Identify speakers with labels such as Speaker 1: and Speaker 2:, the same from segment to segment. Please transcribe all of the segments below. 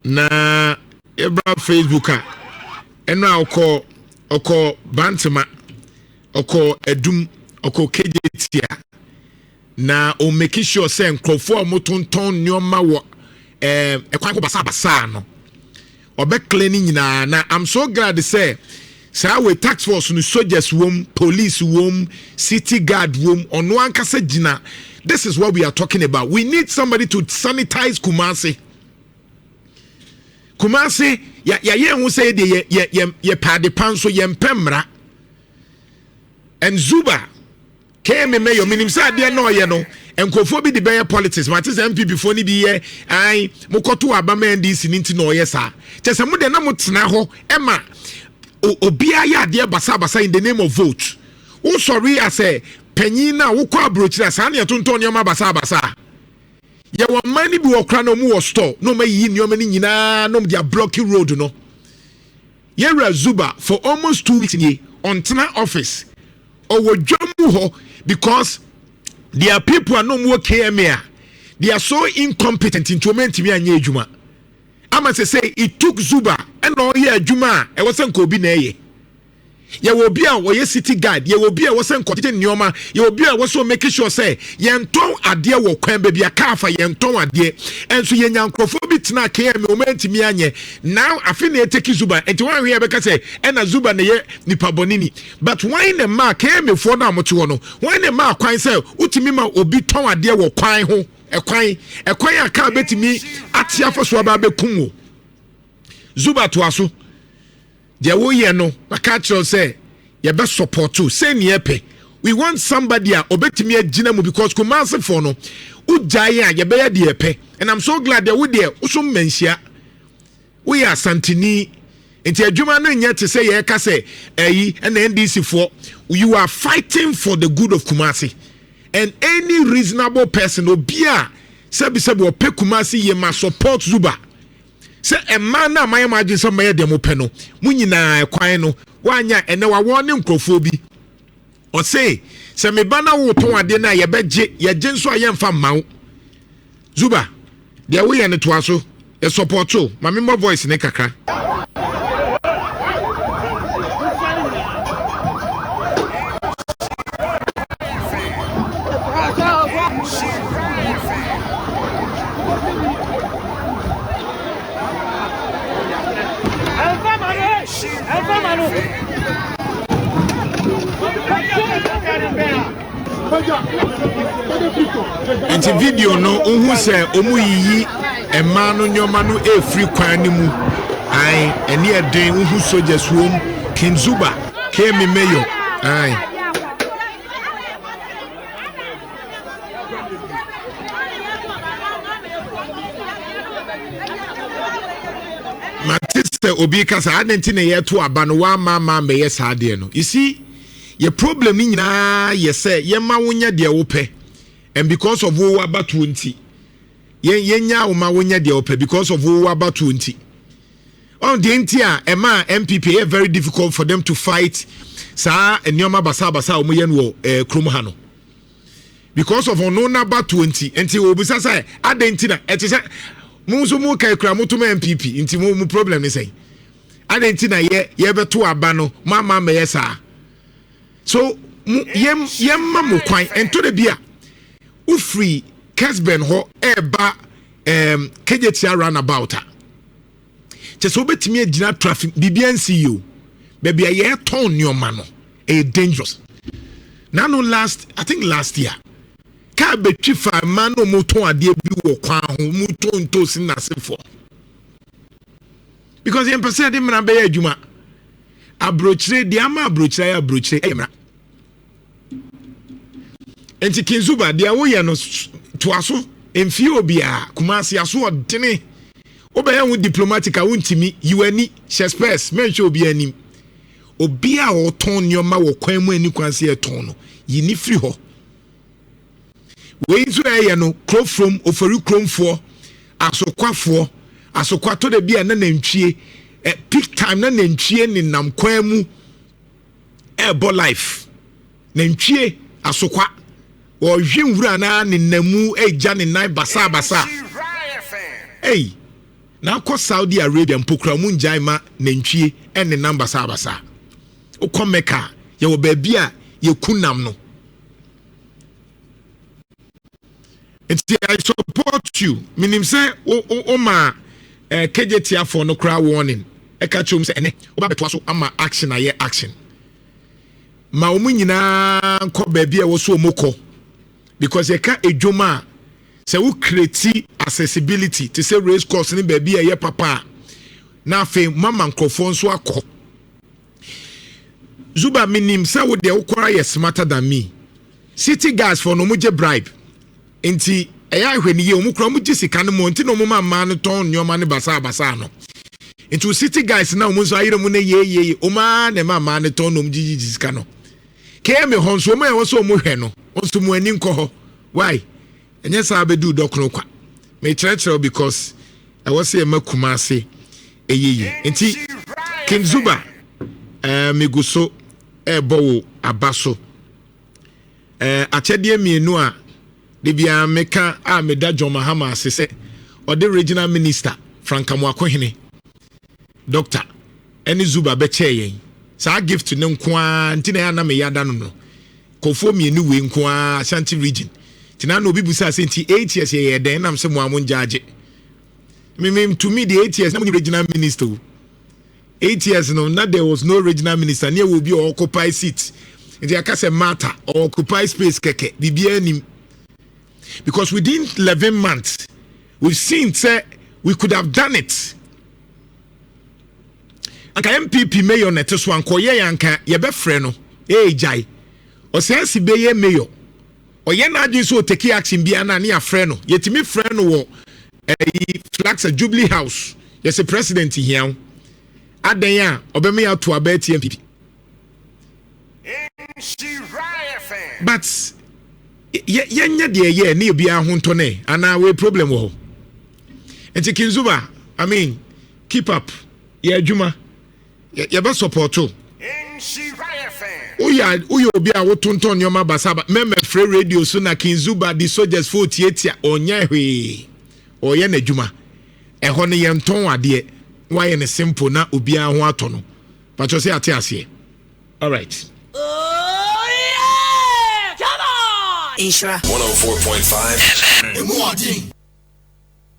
Speaker 1: Na yɛbra Facebook a, ɛno a ɔkɔ ɔkɔ Bantama, ɔkɔ Adum, ɔkɔ Kejetia. Na o make sure sɛ nkurɔfoɔ a wɔtontɔn nneɛma wɔ ɛɛ ɛkwan ko basabasa no, ɔbɛ clean ne nyinaa. Na I'm so glad sɛ saa wei task force no soldiers wom, police wom, city guard wom, ɔno ankasa gyina. This is what we are talking about. We need somebody to sanitize Kumasi. Kumasi yɛayɛ ho sɛ yɛdeɛ yɛ yɛ yɛ yɛpɛ ade pa nso yɛmpɛ mmara. And Zuba KMA mayor menim sɛ adeɛ na ɔyɛ no nkurɔfoɔ bi de bɛyɛ politics. Mate sɛ NPP foɔ no bi yɛ an mokɔto aba ma NDC no nti na ɔyɛ saa. Kyɛ sɛ mo deɛ na motena hɔ ɛma obiara yɛ adeɛ basabasa in the name of vote. Wosɔre asɛ panyin no a wokɔ aburokyire a saa ne yɛtontɔn nneɛma basabasa. Yɛwɔ mman no bi wɔ kora na ɔmu wɔ store na ɔma yiyi nneɛma no nyinaa na ɔmo de ablock road no. Yɛwura Zuba for almost 2 weeks nie ɔntena office, ɔwɔ dwam mu hɔ because there are people a na ɔmo wɔ KMA a they are so incompetent nti ɔmo ntumi anyɛ adwuma ama sɛ it took Zuba ɛna ɔyɛ adwuma a ɛwɔ sɛ nka obi na ɛyɛ. Yɛwɔ obi a wɔyɛ city guard, yɛwɔ obi a ɛwɔ sɛ nkɔtete nneɛma, yɛwɔ obi a ɛwɔ sɛ make sure sɛ yɛntɔn adeɛ wɔ kwan baabi a kaa fa yɛntɔn adeɛ. Ɛnso yɛnya nkurɔfoɔ bi tena KMA wɔn ntumi anyɛ. Now afe na ɛteki Zuba nti wɔn ahwɛ yɛbɛka sɛ ɛna Zuba na yɛ nipa bɔne ni, but wɔn na mmaa KMA foɔ no a wɔte hɔ no, wɔn na mmaa kwan sɛ wotumi ma obi tɔn adeɛ wɔ kwan ho, ɛkwan a kaa bɛtumi ate afa so aba abɛkum wo. Zuba toa so deɛ woyɛ no, maka kyerɛw sɛ yɛbɛ support sɛ neɛ pɛ. We want somebody a ɔbɛtumi agyina mu because Kumasefoɔ no wogyae a yɛbɛyɛ deɛ pɛ. And I'm so glad deɛ wo deɛ woso mmanhyia, woyɛ Asanteni nti adwuma no nyɛ te sɛ yɛreka sɛ ɛyi ɛna NDC foɔ. You are fighting for the good of Kumasi, and any reasonable person, obi a sɛbisɛbi ɔpɛ Kumasi yɛ ma support Zuba sɛ mmaa no a mayɛ mo adwene sɛ mayɛ deɛ mopɛ no mo nyinaa kwan no woanya. Ɛnɛ wawɔ ne nkurɔfoɔ bi ɔse sɛ meba na wotɔn adeɛ no a yɛbɛgye, yɛgye nso a yɛmfa mma wo. Zuba, deɛ woyɛ no toa so, yɛ support ma memmɔ voice ne kakra. Nti video no wohu sɛ ɔmu yiyi mmaa no nneɛma no ɛfiri kwan no mu. Ae, ɛne ɛden wohu soldiers wom. King Zuba KMA mayor, ae. Mate sɛ obi kasa adɛn nti na yɛto aba no woama ama mbɛyɛ saa adeɛ no. You see, yɛ problem no nyinaa yɛ sɛ yɛma wonyɛ deɛ wopɛ, and because of wo abatoɔ nti yɛn yɛnya wo ma wonyɛ deɛ wopɛ because of wo abatoɔ nti. Ɔn deɛ nti a ɛma NPP ɛyɛ very difficult for them to fight saa nneɛma basabasa a wɔyɛ no wɔ kurom ha no because of ɔno n'abatoɔ nti. Nti obisa sɛ adɛn nti na ɛte sɛ mo nso mo ka ekura mo to ma NPP nti mo problem ne sɛn? Adɛn nti na yɛ yɛbɛto aba no mo ama mɛyɛ saa? So mo yɛm yɛmma mo kwan. Ɛntɔ de bi a wofiri Kesben hɔ ɛɛba Kejetia roundabout a kyɛ sɛ wobɛtumi agyina traffic biribi ansi yi o, baabi a yɛtɔn nneɛma no ɛyɛ dangerous. Nano last, I think last year, kaa bɛtwi fa mmaa na wɔn tɔn adeɛ bi wɔ kwan ho, wɔn tɔn ntoosi n'asefoɔ because yɛn pɛ sɛ yɛde mmara bɛyɛ adwuma. Aburokyire deɛ ama aburokyire ayɛ aburokyire ɛyɛ mmara. Nti King Zuba, deɛ woyɛ no toa so mfie obiara. Kumasi aso ɔdene wobɛyɛ ho diplomatic a wontumi yi w'ani hyɛ spurs mɛnhwɛ obi anim. Obi a ɔtɔn nneɛma wɔ kwan mu ani kwan sɛ yɛtɔn no, yi ne firi hɔ. Wei nso ɛyɛ no kurofurom Ofori kuromfoɔ asokwafoɔ asokwa tɔ da bi a na nantwie peak time na nantwie nenam kwan mu ɛɛbɔ life. Nantwie asokwa wɔhwe nwura na nenam mu ɛgya ne nan basabasa. Ei. Na akɔ Saudi Arabia mpo kora, ɔmo ngyae ma nantwie ɛne nam basabasa. Wokɔ Mecca a, yɛwɔ baabi a yɛku nam no. Nti I support you. Menim sɛ wo ma KJ tiafoɔ no koraa warning, ɛka kyerɛ mu sɛ ɛnɛ woba bɛtoa so ama action ayɛ action ma wɔn nyinaa nkɔ baabi a ɛwɔ so wɔn kɔ, because yɛka edwom a, sɛ wo create accessibility te sɛ race course ne baabi a ɛyɛ papa a, na afei mama nkurɔfoɔ nso akɔ. Zuba, menim sɛ wo deɛ, wokɔra yɛ smarter than me. City guards foɔ no, ɔmo gye bribe, nti ɛyɛ ahwɛ ne yie. Ɔmo kura, ɔmo gye sika no mu, nti na ɔmo ma mmaa no tɔn nneɛma no basaa basaa no. Nti city guys na ɔmo nso ayerɛ mu no yie yie, ɔmo ara na ɛma mmaa no tɔn na ɔmo gyegye sika no. Kɛɛ hɔ nso, ɔmo a ɛwɔ sɛ ɔmo hwɛ no nso, mo ani nkɔ hɔ. Why? Ɛnyɛ saa bɛdu dɔkono kwa. Mekyerɛkyerɛw because ɛwɔ sɛ yɛma Kumase ɛyɛ yie. Nti King Zuba, megu so ɛɛbɔ wo aba so. Akyɛdeɛ mmienu a de biara meka a meda John Mahama ase sɛ ɔde Regional Minister Frank Amoakohene, doctor, ɛne Zuba bɛkyɛɛ yɛn saa gift ne nko ara. Nti na yɛ anam yɛ ada no kɔfoɔ mmienu wei nko ara, Ashanti Region. Nti na obi busa sɛ, nti 8 years yɛyɛ dɛn? Nam sɛ mo a mo ngyaagye me to me the 8 years na mo ni regional minister o. 8 years no, na there was no regional minister ne ɛwɔ obi a occupy seat. Nti aka sɛ matter or occupy space kɛkɛ, biribiara nim, because within 11 months we've seen sɛ we could have done it. Anka NPP mayor na ɛte so, ankɔyɛ yɛ, anka yɛbɛfrɛ no ee gyae ɔsɛn si bɛyɛ mayor. Ɔyɛ n'adwene sɛ ɔtake action biara na ne yɛafrɛ no. Yɛtumi frɛ no wɔ ɛyi Flagstaff Jubilee House, yɛsɛ president hia wo adan a ɔbɛma yɛ ato aba atia NPP, but yɛnyɛ deɛ yɛ ne obiara ho ntɔ ne anaa wei problem wɔ hɔ. Nti King Zuba, I mean, keep up yɛ adwuma, yɛbɛ support. Woyɛ obi a wotontɔn nneɛma basaba, mɛmɛ frɛ radio so na King Zuba di soldiers fo tietia. Ɔnyɛ hwee, ɔyɛ n'adwuma. Ɛhɔ no yɛntɔn adeɛ, wayɛ ne simple na obiara ho atɔ no. Patro sɛ ate aseɛ. Alright.
Speaker 2: Oh yeah! Come on!
Speaker 3: Nhyira
Speaker 4: 104.5.
Speaker 3: Emu ɔden.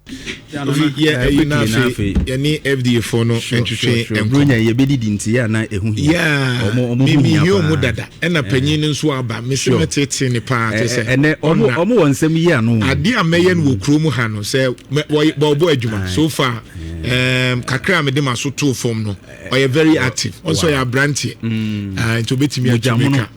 Speaker 1: Ofi yɛ ɛyi na afei yɛne FDA fo no ntwitwe nkɔmɔ.
Speaker 5: Bronya yɛbɛdidi nti yɛ ana ɛho hia.
Speaker 1: Yeah,
Speaker 5: ɔmo
Speaker 1: mi
Speaker 5: ho
Speaker 1: mi
Speaker 5: hia
Speaker 1: hia ɔmo
Speaker 5: paa.
Speaker 1: dada, ɛna panyin no nso aba mesi mɛtete ne paa te sɛ
Speaker 5: ɛnɛ ɔmo
Speaker 1: ɔna
Speaker 5: ɔmo wɔ nsɛm yi ano.
Speaker 1: Adeɛ a mɛyɛ no wɔ kurom ha no sɛ wɔbɔ adwuma so far, kakra a mede ma so too fam no, ɔyɛ very active. Ɔnso ɔyɛ aberanteɛ. Ah, nti obɛtumi
Speaker 5: Mogya
Speaker 1: atumi
Speaker 5: mono.
Speaker 1: ka.